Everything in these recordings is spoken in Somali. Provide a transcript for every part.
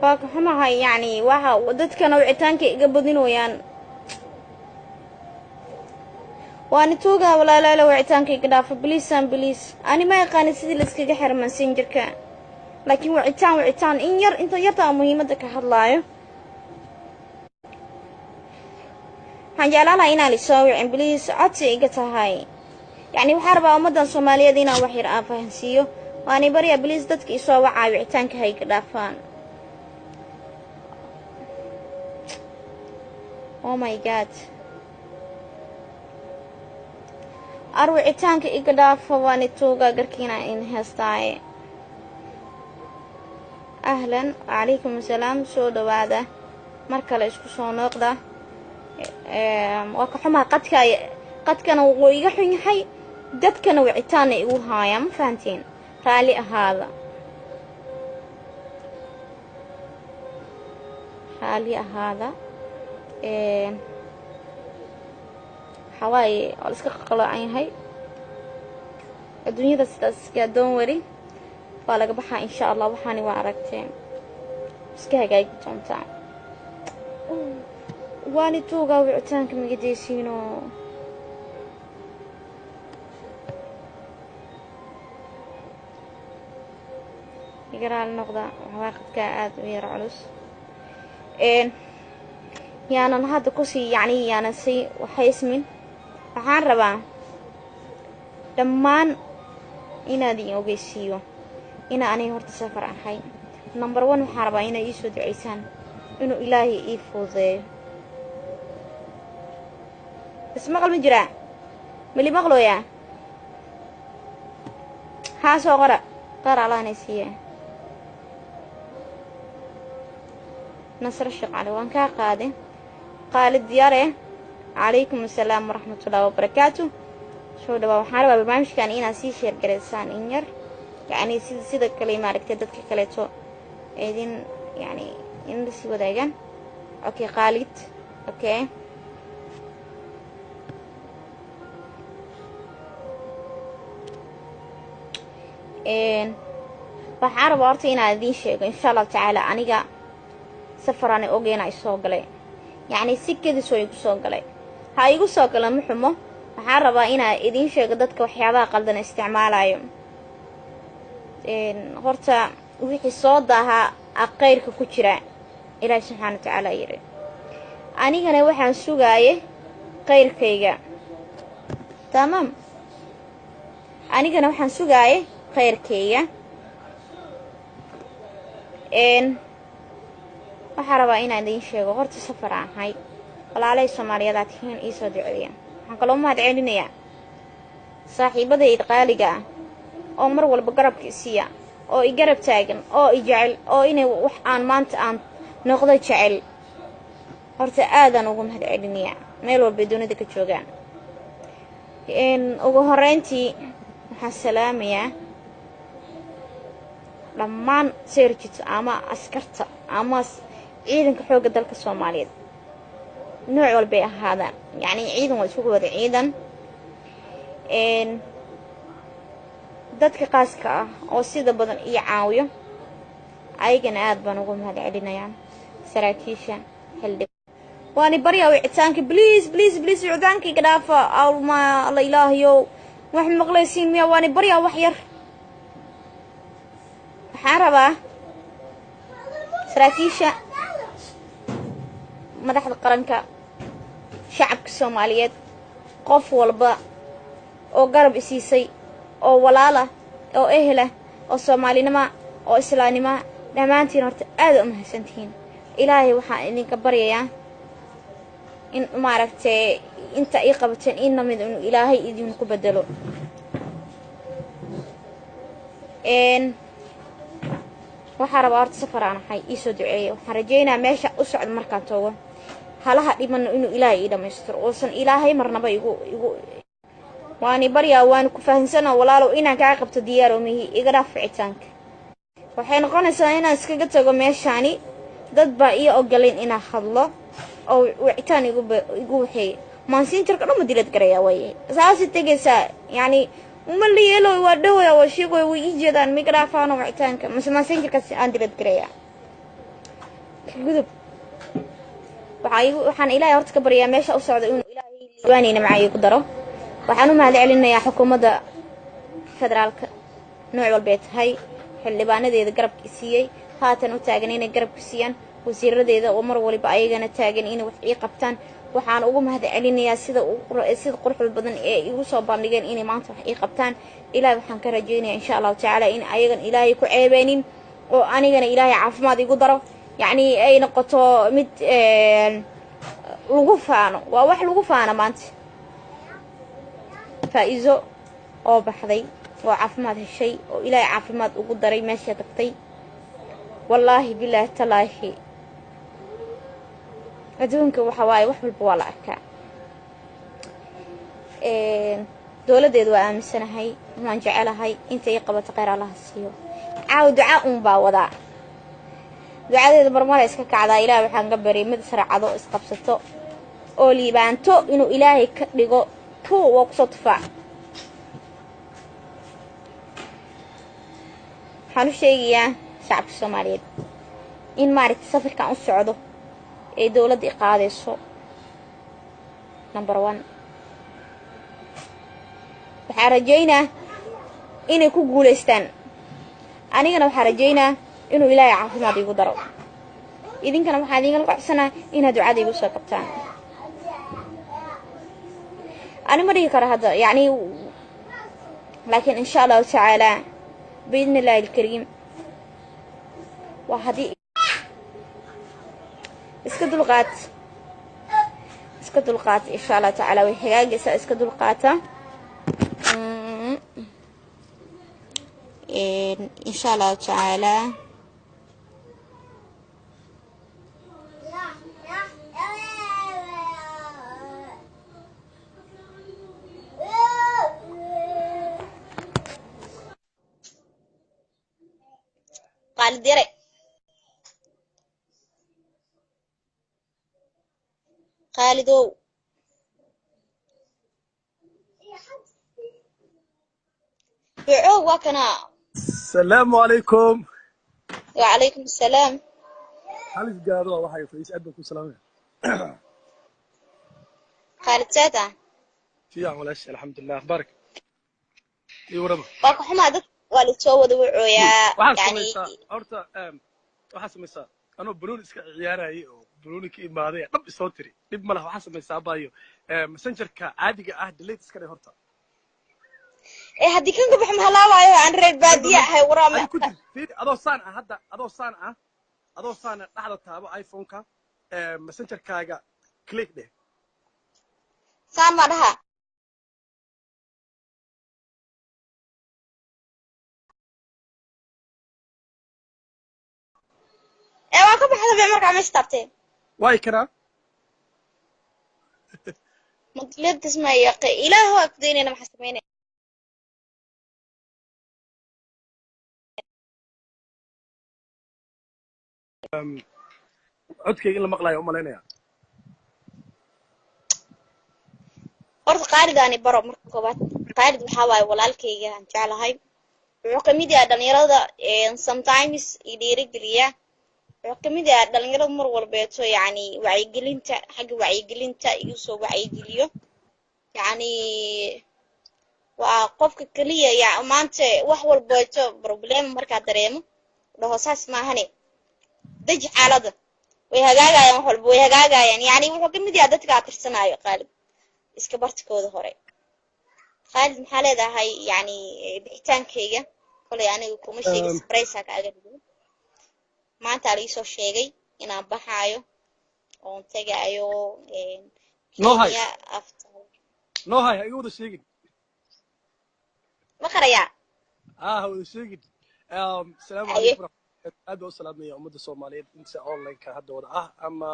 Waa ka xumahay, yacni waxa dadkana wicitaanka iga badinooyaan. Waani tuugaa walaalaala, wicitaanka iga dhaafa, please and please. Ani ma yaqaani sidii la iskaga xiro Messengerka, laakiin wicitaan in yar, inta yarta aan muhiimadda ka hadlaayo, waxaan jeclaan lahaa inaan isoo wicin, please, codsi iga tahay. Yacni waxaan rabaa ummaddan Soomaaliyeed inaan wax yar aan fahansiiyo. Waani baryaa, please, dadka isoo wacaayo wicitaanka ha iga dhaafaan. Oh my God, ar wicitaanka iga dhaafa, waani tuugaa, garkiina in heestaaye. Ahlan, wacalaykum assalaam, soo dhawaada mar kale, isku soo nooqda. Waa ka xumaa, qadka qadkana wuu iga xun yahay, dadkana wicitaanna igu haaya, ma fahanteen? Raalli ahaada, raalli ahaada. Waxaa waaye waa la iska qaloocan yahay adduunyada sidaas iska. Don't worry, waa laga baxaa insha Allah. Waxaani waa aragteen, iska hagaagi doontaa. Waani tuugaa, wicitaanka magadeysiino. Iga raali noqda, waxbaa qadkaa aada u yar culus. Yaanan hadda kusii, yacni yaanan sii waxaysmin. Waxaan rabaa dhammaan inaad idin ogeysiiyo ina aniga horta safar ahay. Number one, waxaan rabaa inaad iisoo duceysaan inuu Ilaahay ii fududeeyo. Ismaqal ma jiraa? Mali maqlooyaa? Haa, soo qora, qaar Allahna siiya. Nasro Sheekh Cali, waan kaa qaaday. Qaalid Yare, calaykum assalaam waraxmatullahi wabarakaatu, soo dhawaa. Waxaan rabaa barnaamijkan inaad sii share garaysaan in yar, yacni sida kale maaragtay dadka kaleeto idin, yacni in lasii wadaagaan. Okay, Khaalid, okay. Waxaan rabaa horta inaan idiin sheego, insha Allahu tacaala, aniga safaraan ogeyna isoo galay, yacni si kedis oo igu soo galay, ha igu soo gala, ma xumo. Waxaan rabaa inaan idiin sheego dadka waxyaabaha qaldan isticmaalayo. Horta wixii soo daahaa a khayrka ku jira, Ilaahi subxaana wa tacaala yiri. Anigana waxaan sugaaye khayrkayga, tamaam. Anigana waxaan sugaaye khayrkayga. Waxaan rabaa inaan idiin sheego horta safar aan ahay. Walaalay Soomaaliyeed aad tihiin, iisoo duceeya. Waxaan kaloo mahad celinayaa saaxiibadayda qaaliga ah oo mar walba garabka isiiya, oo i garab taagan, oo i jecel, oo inay wax aan maanta aan noqdo jecel. Horta aadaan ugu mahad celinayaa meel walbay dunida ka joogaan. Ugu horeyntii waxaan salaamayaa dhammaan serjit ama askarta ama ciidanka xoogga dalka Soomaaliyeed, nooc walbay ahaadaan, yacni ciidan waa isku wada ciidan. Dadka qaaska ah oo sida badan ii caawiyo, ayagana aad baan ugu mahad celinayaa. Saraakiisha, xildhib, waani baryaa wicitaanka, please, please, please, wicitaanka iga dhaafa. Alma Alla, Ilaahayow, wax maqlaysiin miya? Waani baryaa wax yar. Waxaan rabaa saraakiisha, madaxda qaranka, shacabka Soomaaliyeed, qof walba oo garab isiisay, oo walaala, oo ehela, oo soomaalinima, oo islaamnima, dhammaantiin horta aada u mahadsantihiin. Ilaahay waxaan idinka baryayaa in maaragtay inta ii qabateen in lamid inuu Ilaahay idinku bedelo. Waxaa rabaa horta safar aan ahay, iisoo duceeya. Waxaan rajeynayaa meesha u socda markaan tago halaha dhimano inuu Ilaahay ii dhamaystiro, uusan Ilaahay marnaba igu. Waani baryaa, waani ku fahamsana walaalow, inaan kaa qabto diyaaro mihi. Iga dhaaf ficitaanka. Waxay noqonaysaa inaan iskaga tago meeshaani. Dad baa ii ogolayn inaan hadlo oo wicitaan igu waxeey. Messengerka dhan ma dilad garayaa waaye, saasay tegaysaa. Yacni uma la yeelo, waa dhowaya, waa sheegoy, way ii jeedaan. Miga dhaafaano wicitaanka, mase Messengerkaas aan dilad garayaa? Ka gudub. Waxaan Ilaahay horta ka baryaa meesha u socda inuu Ilaahay liibaanayna macaa igu daro. Waxaan u mahad celinayaa xukuumadda federaalka, nooc walbay tahay, xildhibaanadeeda garabka siiyey, haatan u taagan inay garabka siiyaan, wasiiradeeda oo mar waliba ayagana taagan inay wax ii qabtaan. Waxaan ugu mahad celinayaa sida quruxda badan ee igu soo bandhigeen inay maanta wax ii qabtaan. Ilaahay waxaan ka rajaynayaa, insha Allahu tacaala, in ayagan Ilaahay ku ceebeynin oo anigana Ilaahay caafimaad igu daro, yacni ay noqoto mid lagu faano. Waa wax lagu faano maanta Faa-izo oo baxday oo caafimaad heshay oo Ilaahay caafimaad ugu daray meesha tagtay. Wallaahi, bilaahi, talaahi, adduunka waxa waaye wax walba waa la arkaa. Dowladdeedu waa aaminsanahay, waan jecelahay. Inta ii qabato kheyr Allaha siiyo. Caaw duca uun baa wadaa, ducadeeda marmara iska kacdaa. Ilaah waxaan ka baryay mid israacado, isqabsato oo liibaanto inuu Ilaahay ka dhigo. Tuu waa kusoo tufaa. Waxaan u sheegayaa shacabka Soomaaliyeed in maaragtay safarkan u socdo ee dowladda i qaadayso. Number one, waxaa rajaynaa inay ku guulaystaan. Anigana waxaa rajaynaa inuu Ilaahay caafimaad iigu daro. Idinkana waxaa idinkala codsanaa inaad ducada igu soo qabtaan. Ani ma dhigi karo hadda, yacni, laakiin insha Allahu tacaala, biidni Illahi alkariim, waa haddii iska dulqaat, iska dulqaata. Insha Allahu tacaala way hagaagaysaa. Iska dulqaata, insha Allahu tacaala. Qaalid yare, Qaalidow, wuxuu waa kana. السلام عليكم. وعليكم السلام. Xalis gaado waa waxay fadhiis aad baan ku salaamaya. Khaalid saata. Fiican walaasha, alxamdulilah. Akhbaarka iyo warama? Waa ka xumaa, dad waa lasoo wada wucooyaa. Waxaad yani samaysaa horta, waxaad samaysaa, anoo banooni iska ciyaarayay oo banooni ka imaaday dhab isoo tiri, dhib ma laha. Waxaad samaysaa abayo, Messengerka caadiga ah delete iska dheh horta. Ee haddii kan ka baxo ma halaawaayo? Aan reer baadiye ahay waraama. Adi ku jir, fiiri, adoo saan ah hadda, adoo saan ah, adoo saan ah, dhexda taabo iPhone-ka, Messengerkaaga click dheh. Saan ma dhaha? Ee waa ka baxda be markaa meesha taabtee. Waay karaa. Madleedkas ma yaqe Ilaah waa ku daynayna, maxaa sameynaya? Codkayga in la maqlayo u malaynaya. Horta Qaalidaani baro marka koobaad. Qaalid waxaa waaye walaalkayga aan jeclahay. Wuxuu kamid yahay dhalinyarada sometimes i dhiirigeliya. Wuxuu kamid yahay dhalinyarada mar walbeeto, yacni, wacyigelinta, xagga wacyigelinta igu soo wacyigeliyo. Yacni waa qofka keliya ya maanta wax walbeeto problem markaa dareemo dhaho, "Saas maahane, deji xaaladda, way hagaagayaan, wax walba way hagaagayaan." Yacni wuxuu kamid yahay dadka atirsanaayo Qaalib iska bartikooda hore. Khaalid, maxaa leedahay? Yacni bixitaankayga kolay aniga kuma sheegin, surprise kaaga dhigay. Maanta la iisoo sheegay inaan baxaayo oon tegaayo No hay. Kenya after. No hay, ha iga wada sheegin. Ma qarayaa? Ah, ha wada sheegin. Asalaamu Haye. calaykum waraxmatullahi. Aad baan u salaamaya ummadda Soomaaliyeed inta online-ka hadda wada ah ama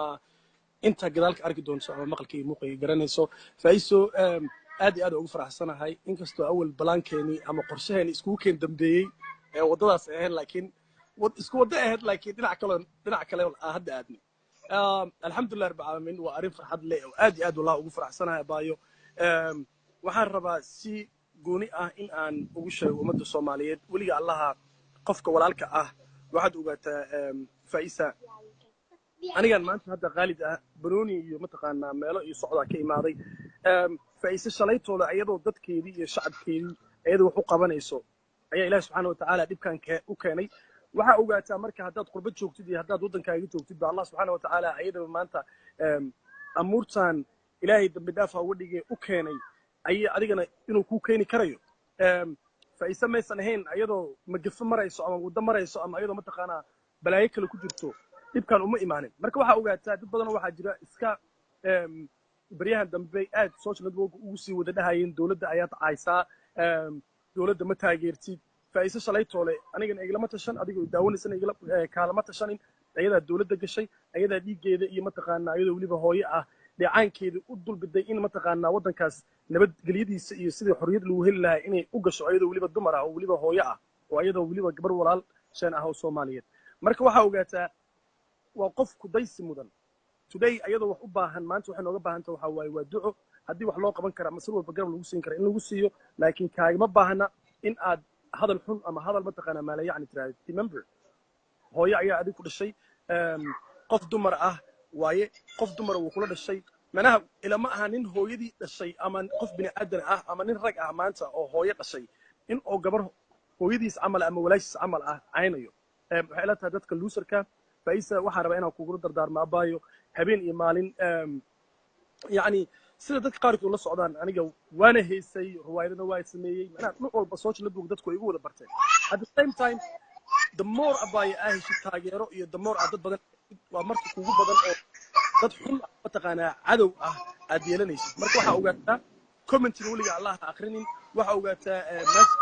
inta gadaalka arki doonto ama maqalka iyo muuqayga garanayso. Faiso, aad iyo aad ugu faraxsanahay, inkastoo awal balaankeeni ama qorshaheeni iskugu keen dambeeyey ee waddadaas ahayd, laakiin isku waddo ahayd, laakiin dhinac kale, dhinac kale aan hadda aadnay. Alxamdulilah rabbil caalamiin, waa arrin farxad leh oo aad iyo aad wallahi ugu faraxsanahay abaayo. Waxaan rabaa si gooni ah in aan ugu sheego ummadda Soomaaliyeed, weliga Allaha qofka walaalka ah waxaad ogaataa, Faisa. Anigan maanta hadda Khaalid ah, banooni iyo mataqaanaa meelo iyo socdaa ka imaaday. Faa'iise shalaytooda iyadoo dadkeedii iyo shacabkeedii iyadoo wax u qabanayso ayaa Ilaah subxaana wa tacaala dhibkan u keenay. Waxaa ogaataa marka haddaad qurbad joogtid iyo haddaad waddankaaga joogtid ba, Allah subxaana wa tacaala ayadaba maanta amuurtan Ilaahay dambi dhaaf ha uga dhigay u keenay, ayay adigana inuu kuu keeni karayo. Faa'iise maysan ahayn ayadoo magafo marayso ama waddo marayso ama ayadoo mataqaanaa balaayo kale ku jirto, dhibkan uma imaanin. Marka waxaa ogaataa dad badanoo waxaa jira iska baryahan dambe aad social network ugu sii wada dhahayeen dowladda ayaad caaysaa, dowladda ma taageertid. Faa'iise shalaytoole anigana iglama tashan, adigoo daawanaysana igala kaalama tashanin. Ayadaa dowladda gashay, ayadaa dhiiggeeda iyo mataqaanaa ayadoo weliba hooyo ah dheecaankeeda u dulbiday in mataqaanaa waddankaas nabadgelyadiisa iyo sidii xorriyad lagu heli lahaa inay u gasho, ayadoo weliba dumar ah oo weliba hooyo ah oo ayadoo weliba gabar walaal shan ah oo Soomaaliyeed. Marka waxaa ogaataa waa qof kudaysi mudan. Today ayadoo wax u baahan, maanta waxay nooga baahan tahay waxaa waaye waa duco. Haddii wax loo qaban kara ama sir walba garab lagu siin kara in lagu siiyo, laakiin kaagama baahna in aad hadal xun ama hadal mataqaanaa maala yacni tiraahdo. Remember, hooyo ayaa adig ku dhashay, qof dumar ah waaye, qof dumar wuu kula dhashay. Manaha ilama aha nin hooyadii dhashay ama qof bini aadan ah ama nin rag ah maanta oo hooyo dhashay in oo gabar hooyadiis camal ama walaashiis camal ah caynayo. Waxay ila tahay dadka loserka. Faisa, waxaan rabaa inaan kugula dardaarmo abaayo habeen iyo maalin, yacni sida dadka qaarkood la socdaan, aniga waana haysay, ruwaayadana waa sameeyey, macnaha nuuc walba social network dadku ay igu wada barteen. At the same time, the more abaayo aa heshid taageero iyo the more aad dad badan waa marka kugu badan oo dad xun ah mataqaanaa cadow ah aad yeelanaysid. Marka waxaa ogaataa commentina weliga Allah ha akrinin. Waxaa ogaataa message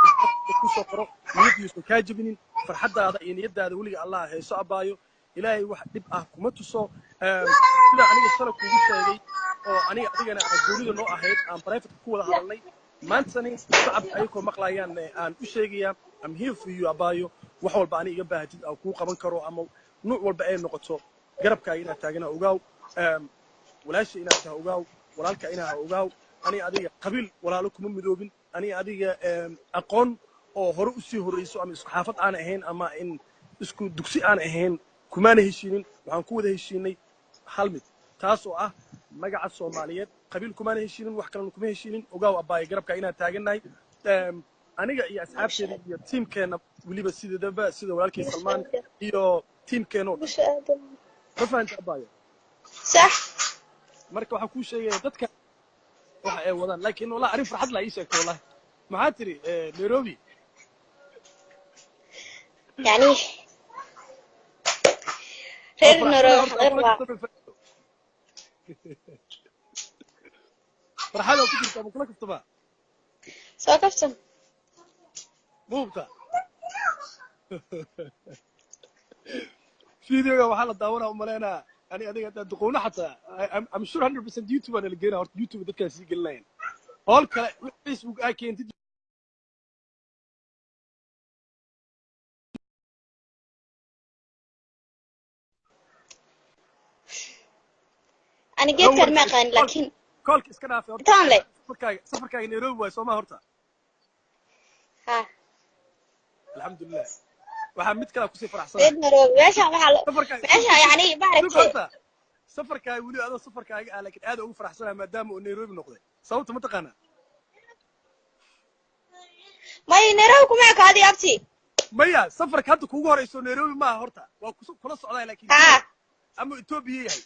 kusoo qoro niyadiisu kaa jebinin. Farxaddaada iyo niyadaada weliga Allah hayso abaayo. Ilaahay wax dhib ah kuma tuso. Sida aniga shalay kugu sheegay oo aniga adigana aan goonida noo ahayd, aan private ku wada hadalnay, maantani shacabka ayakoo maqlayaan aan u sheegayaa, I'm here for you abaayo. Wax walba ani iga baahatid aan kuu qaban karo ama nuuc walba ay noqoto, garabkaaga inaad taagana ogaaw, walaasha inaad tahay ogaaw, walaalka inaa ogaaw. Aniga adiga qabiil walaalo kuma midoobin, aniga adiga aqoon oo hore usii horreyso ama isku xaafad aan ahayn ama in isku dugsi aan ahayn kumaana heshiinin. Waxaan ku wada heshiinay hal mid, taas oo ah magaca Soomaaliyeed. Qabiil kumaana heshiinin, wax kalena kuma heshiinin. Ogaaw abaayo garabka inaad taagannahay, aniga iyo asxaabteeda iyo tiimkeenna, weliba sidaba sida walaalkii Salmaan iyo tiimkeenna oo dhan. Ma fahanta abaayo? Sax. Marka waxaan kuu sheegaya dadka waxa ay wadaan, laakiin wallahi arrin farxad la ii sheegto. Wallahi maxaa tiri Nairobi? Yani reer Nairobi waxaa laga rabaa Farxada ku jirta ma kula kaftaba? Soo kaftan. Buubta videoga waxaa la daawanaa umaleynaa ani adiga hadaa duqowna xataa. I'm sure 100% YouTube aan la geynaa. Horta YouTube dadkaan sii gelinayaan, hool kale Facebook aa keentid. Ani geedkan ma aqaan, laakiin koolka iska dhaafay horta. Intaan le Safarkaaga Nairobi waay soo ma horta? Ha. Alxamdulilah, waxaa mid kale kusii Reer faraxsanahay. Nairobi meeshaan waxaa Safarkaaga meeshaan yani sug maaragtay horta safarkaaga weli adoo safarkaaga ah, laakiin aad ugu faraxsanahay maadaama uu Nairobi noqday. Sababta ma taqaanaa? May, Nairobi kuma ekaadi abti. Maya, safarka hadda kuugu horeyso Nairobi maaha horta, waa kula socdaa, laakiin Ha. ama Etoobiya yahay.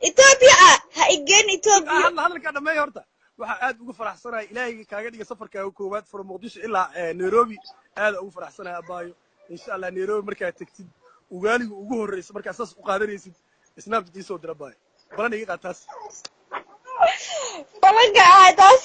Ethiopia ah ha igeen Ethiopia. Hadla hadalkaa dhameeya horta. Waxaa aad ugu faraxsanahay Ilaahayga kaaga dhiga safarkaaga koowaad from Muqdisho ilaa Nairobi. Aad ugu faraxsanahay abaayo. Insha Allah Nairobi markaad tegtid, ugaaliga ugu horreysa markaad saas u qaadanaysid, Snapchat ii soo dira abaayo. Balan iga qaad taas. Balanka ah taas.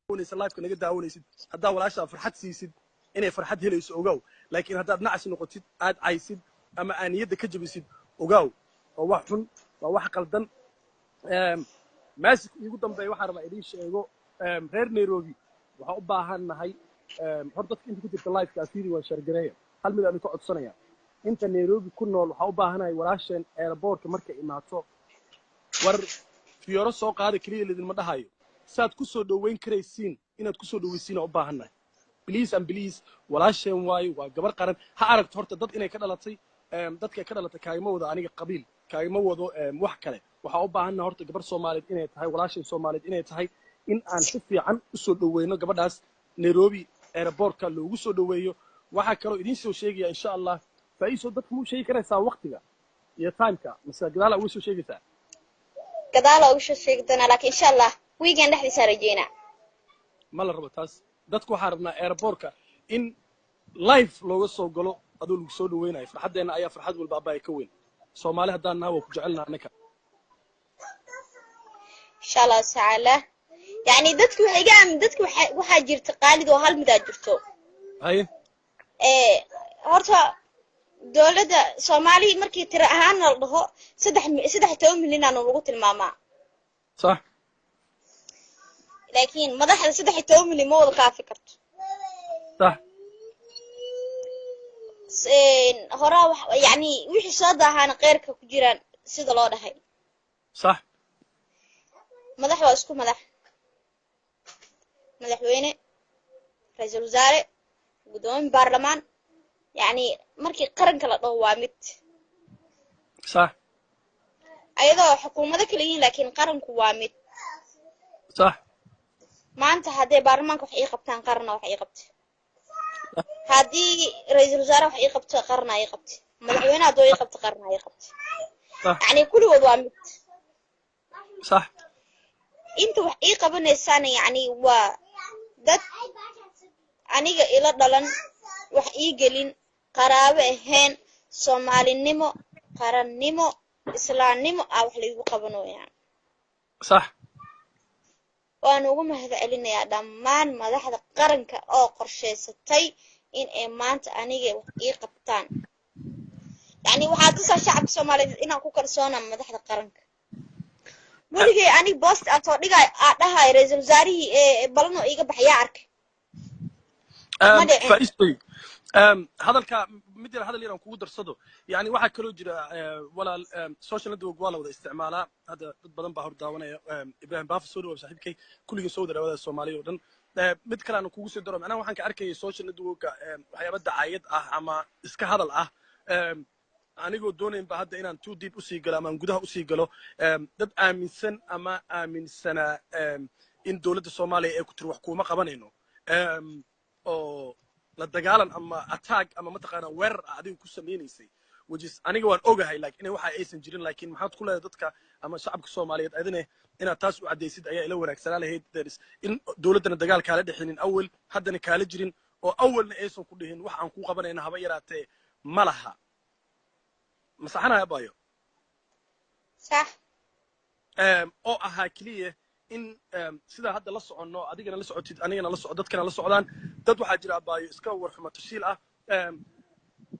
Daawanaysa liveka naga daawanaysid, haddaa walaashaa farxad siisid inay farxad helayso ogaaw, laakiin haddaad nacas noqotid, aad caysid ama aad niyadda ka jabisid, ogaaw waa wax xun, waa wax qaldan. Maasik iigu dambeeya waxaan rabaa idiin sheego, reer Nairobi waxaan u baahan nahay hor dadka inta ku jirta liveka afiri waa share gareeya. Hal mid aan ka codsanaya inta Nairobi ku nool, waxaan u baahanahay walaasheen airportka markay imaato, war fiyooro soo qaada keliya lidinma dhahayo. Saad ku soo dhoweyn karaysiin inaad ku soo dhoweysiin u baahannahay. Please and please, walaasheen waayo, waa gabar qaran. Ha aragto horta dad inay ka dhalatay, dadka ka dhalatay. Kaagama wado aniga qabiil, kaagama wado wax kale. Waxaa u baahannaha horta gabar Soomaaliyeed inay tahay, walaasheen Soomaaliyeed inay tahay, in aan si fiican usoo dhoweyno gabadhaas, Nairobi airportka loogu soo dhoweeyo. Waxaa kaloo idiin soo sheegaya, insha Allah, Faa'iiso, dadka muu sheegi karaysaa waqtiga iyo timeka, mise gadaal uga soo sheegaysaa? Gadaala uga soo sheegi doonaa, laakiin insha Allah weekend dhexdiisa rajeynaa. Ma la rabo taas. Dadku waxaa rabnaa airportka in live looga soo galo adoo lagu soo dhaweynayo. Farxaddeenna ayaa farxad walba abbaaya ka weyn. Soomaali haddaan naha, waa ku jecelnaha annaka. Insha Allahu tacaala. Yani dadku waxay iga aamin, dadku waxaa jirta qaalid oo hal midaa jirto. Haye. Horta dowladda Soomaaliya markii tiro ahaanna la dhaho 13 milyan aanu lagu tilmaamaa. Laakiin madaxda 13 milyan ma wada kaafi karto. Horaa wax yani wixii soo daahaana qeyrka ku jiraan, sida loo dhahay. Madax waa isku madax: madaxweyne, ra-iisul wasaare, guddoomiye baarlamaan. Yani markii qaranka la dhaho waa mid. Ayadoo xukuumado kala yihiin, laakiin qaranku waa mid. Maanta hadday baarlamaanka wax ii qabtaan, qarana wax ii qabta. Haddii ra-iisul wasaare wax ii qabto, qarana ii qabta. Madaxweyne haddoo ii qabto, qarana ii qabta. Yani kulligood waa mid. Inta wax ii qabanaysaana yani waa dad aniga ila dhalan, wax ii gelin, qaraabo ahayn, Soomaalinimo, qarannimo, islaamnimo ah wax laygu qabanoyaa. Waan ugu mahad celinayaa dhammaan madaxda qaranka oo qorshaysatay in ay maanta aniga wax ii qabtaan. Yani waxaa tusaa shacabka Soomaaliyeed inaan ku kalsoona madaxda qaranka. Weligay anig post aan soo dhigay aa dhahay ra-iisul wasaarihii ee balanoo iiga baxay, yaa arkay? Ma dhicin. Faa'iistoy, hadalka mid yar, hadal yar aan kugu darsado. Yani waxaa kaloo jira, walaal, social network waa la wada isticmaalaa hadda. Dad badan baa hor daawanaya. Ibrahim Baafa, soo dhawaab saaxiibkay. Kulligii soo wada dhawaada, Soomaaliya oo dhan. Mid kale aan kugu soo daro, macnaha waxaan ka arkayay social networka waxyaaba dacaayad ah ama iska hadal ah. Anigoo doonayn ba hadda inaan too deep usii galo ama aan gudaha usii galo, dad aaminsan ama aaminsanaa in dowladda Soomaaliya ay ku tiri wax kuuma qabanayno, oo la dagaalan ama attack ama mataqaanaa weerar ah adiga ku samaynaysay, which is aniga waan ogahay like inay waxa aysan jirin. Laakiin maxaad ku leedahay dadka ama shacabka Soomaaliyeed adine inaad taas u caddaysid ayaa ila wanaagsanaa lahayd. There is in dowladdana dagaal kaala dhexinin awal, haddana kaala jirin, oo awalna aysan ku dhihin wax aan kuu qabanayna haba yaraatee ma laha. Masaxanaya bayo? Sax. Oo ahaa keliya in sidaa hadda la soconno, adigana la socotid, anigana la soco, dadkana la socdaan. Dad waxaa jira, abaayo, iska warxumo tashiil ah.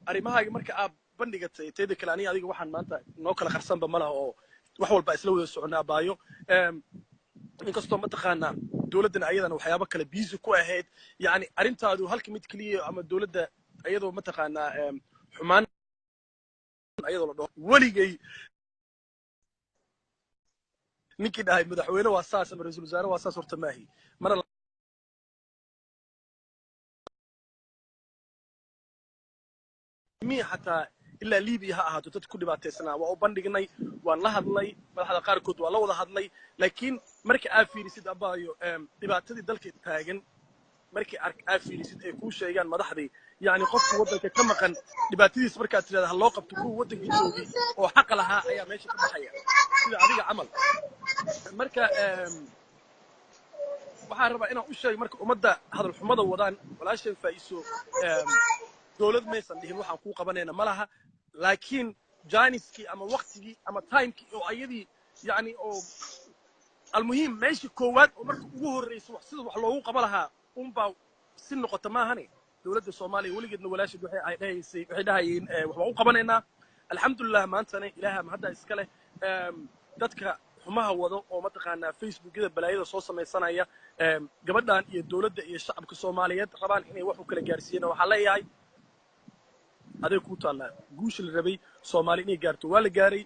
Arrimahaaga marka aad bandhigatay, teeda kale aniga adiga waxaan maanta noo kala qarsanba ma laha, oo wax walba isla wada soconna, abaayo. Inkastoo mataqaanaa dowladdana ayadana waxyaabo kale busy ku ahayd, yacni arrintaadu halka mid keliya ama dowladda ayadoo mataqaanaa xumaan ayadoo la dhaho weligay ninkii dhahay madaxweyne waa saas ama ra-iisul wasaare waa saas horta maahi mana. Mi xataa ilaa Libiya ha ahaato, dad ku dhibaataysanaa waa u bandhignay, waan la hadlay madaxda qaarkood, waa la wada hadlay. Laakiin marka aad fiirisid, abaayo, dhibaatadii dalka taagan, markii aad fiirisid ay kuu sheegaan madaxdii, yacni qofka waddanka ka maqan dhibaatadiisa markaad tirahda ha loo qabto, kuwa waddanka joogay oo xaqa lahaa ayaa meesha ka baxaya, sida adiga camal. Marka waxaan rabaa inaan u sheego marka ummadda hadal xumada wadaan, walaasheen Faa'iiso dowlad maysan dhihin waxaan kuu qabanayna ma laha. Laakiin jaaniskii ama waktigii ama timekii oo ayadii yacni oo almuhiim meesha koowaad oo marka ugu horreysa wax sida wax loogu qaba lahaa unbaa si noqota maahane. Dowladda Soomaaliya weligeedna walaasheed waxay ay dhahaysay, waxay dhahayeen wax baan u qabanaynaa. Alxamdulilah, maantana Ilaaha mahadda iska leh. Dadka xumaha wado oo mataqaanaa Facebookyada balaayada soo samaysanaya, gabadhan iyo dowladda iyo shacabka Soomaaliyeed rabaan inay wax u kala gaarsiiyeen, waxaan leeyahay aday kuu taallaa. Guusha la rabay Soomaali inay gaarto waa la gaaray.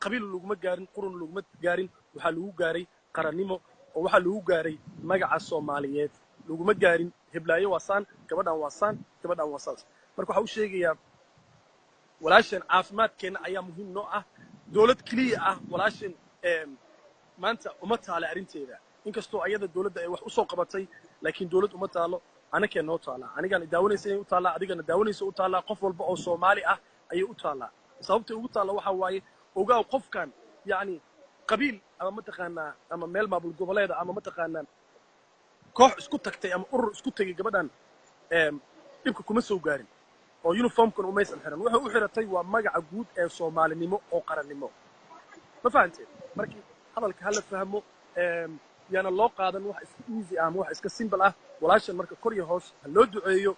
Qabiil laguma gaarin, qurun laguma gaarin, waxaa lagu gaaray qarannimo. Oo waxaa lagu gaaray magaca Soomaaliyeed, laguma gaarin heblaayo waa saan, gabadhan waa saan, gabadhan waa saas. Marka waxaa u sheegayaa walaashan, caafimaadkeenna ayaa muhiim noo ah. Dowlad keliya ah walaashan maanta uma taala arrinteeda, inkastoo ayada dowladda ay wax usoo qabatay, laakiin dowlad uma taalo, anakee noo taalaa. Anigaan daawanaysa inay u taallaa, adigana daawanaysa u taallaa, qof walba oo Soomaali ah ayay u taallaa. Sababtay ugu taalla waxaa waaye, ogaaw, qofkan yacni qabiil ama mataqaanaa ama meel maamul goboleeda ama mataqaanaa koox isku tagtay ama urur isku tegay gabadhan dhibka kuma soo gaarin, oo uniformkan umaysan xiran. Waxay u xiratay waa magaca guud ee Soomaalinimo oo qarannimo. Ma fahanteen? Markii hadalka hala fahmo, yaana loo qaadan wax iska easy ah ama wax iska simple ah. Walaashan marka kor iyo hoos ha loo duceeyo.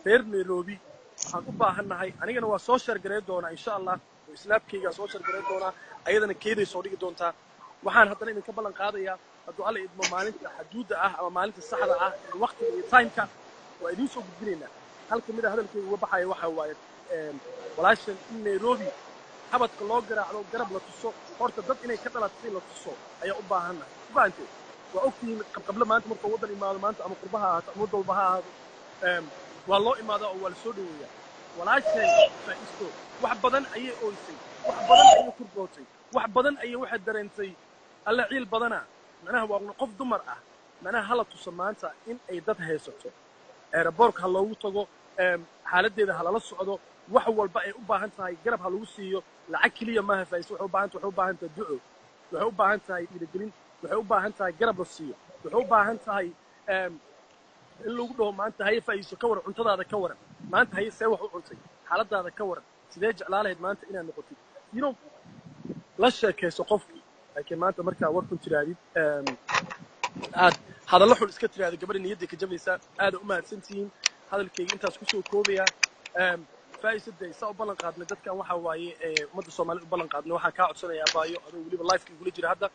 Reer Nairobi waxaan u baahannahay, anigana waa soo share gareyn doonaa insha Allah, oo Snapkaygaa soo share gareyn doonaa, ayadana keeday soo dhigi doontaa. Waxaan haddana idinka ballan qaadayaa, hadduu Alla idmo, maalinta xaduudda ah ama maalinta saxda ah iyo waqtiga iyo timeka waa idiin soo gudbinaynaa. Hal ka mid a hadalkayga uga baxaya waxa waaye, walaashan in Nairobi xabadka loo garaacdo, garab la tuso, horta dad inay ka dhalatay la tuso ayaa u baahannahay. U fahanteen? Waa ogtihiin qabqable maanta markuu waddan imaado maanta, ama qurba ha ahaato ama waddan walba ha ahaado, waa loo imaadaa oo waa la soo dhoweeyaa. Walaasheen Faa'isto wax badan ayay ooysay, wax badan ayay kurbootay, wax badan ayay waxay dareentay alla ciil badana. Macnaha waa qof dumar ah. Macnaha hala tuso maanta in ay dad haysato, airportka ha loogu tago, xaaladdeeda ha lala socdo, wax walba ay u baahan tahay garab ha lagu siiyo. Lacag keliya maaha Faa'isto waxay u baahan tahay. Waxay u baahan tahay duco, waxay u baahan tahay dhiirigelin, waxay u baahan tahay garab la siiyo, waxay u baahan tahay in lagu dhaho maanta haye Faa'iiso, ka waran cuntadaada, ka waran maanta, haye see wax u cuntay, xaaladaada ka waran, sidee jeclaa lahayd maanta inaad noqotid, la sheekayso qofkii. Laakiin maanta markaa war xun tiraadid, aad hadallo xun iska tiraahdo, gabadha niyadday ka jabaysaa. Aada u mahadsantihiin. Hadalkayga intaas kusoo koobaya. Faa'iisada saa u ballan qaadnay dadkan waxaa waaye ummadda Soomaalida u ballan qaadnay. Waxaan kaa codsanayaa, abaayo, adoo weliba liveka igula jira hadda,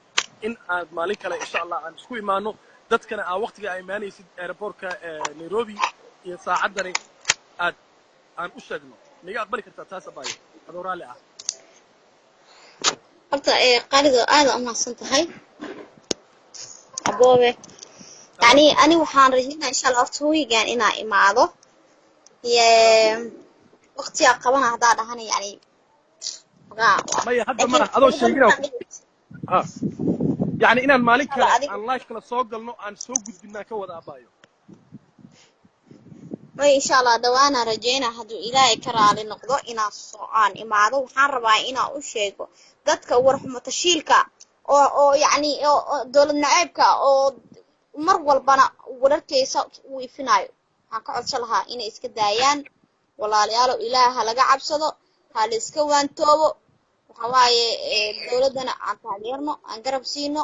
in aad maalin kale insha Allah aan isku imaano, dadkana aa waqtiga aa imaanaysid airportka Nairobi iyo saacaddani aad aan u sheegno. Miga aqbali kartaa taas, abaayo, adoo raalli ah? Horta qaalido, aada u mahadsan tahay, aboobe. Yani ani waxaan rajeynaa insha Allah horta weekgan inaa imaado iyo waqtigaa qabana haddaa dhahana yani. Maya, hadda ma adoo sheegina ha, yani inaan maalin kale aan live kale soo galno, aan soo gudbinaa ka wada, abaayo. May, insha Allah dhawaanaan rajeynaa, hadduu Ilaahay ka raali noqdo, inaan soo aan imaado. Waxaan rabaa inaan u sheego dadka warxumo tashiilka oo yacni oo dowlad naceebka oo mar walbana wararkaysa uu ifinayo, waxaan ka codsan lahaa inay iska daayaan. Walaalayaalo, Ilaah ha laga cabsado, ha la iska waantoobo. Waxa waaye, dowladdana aan taageerno, aan garab siino.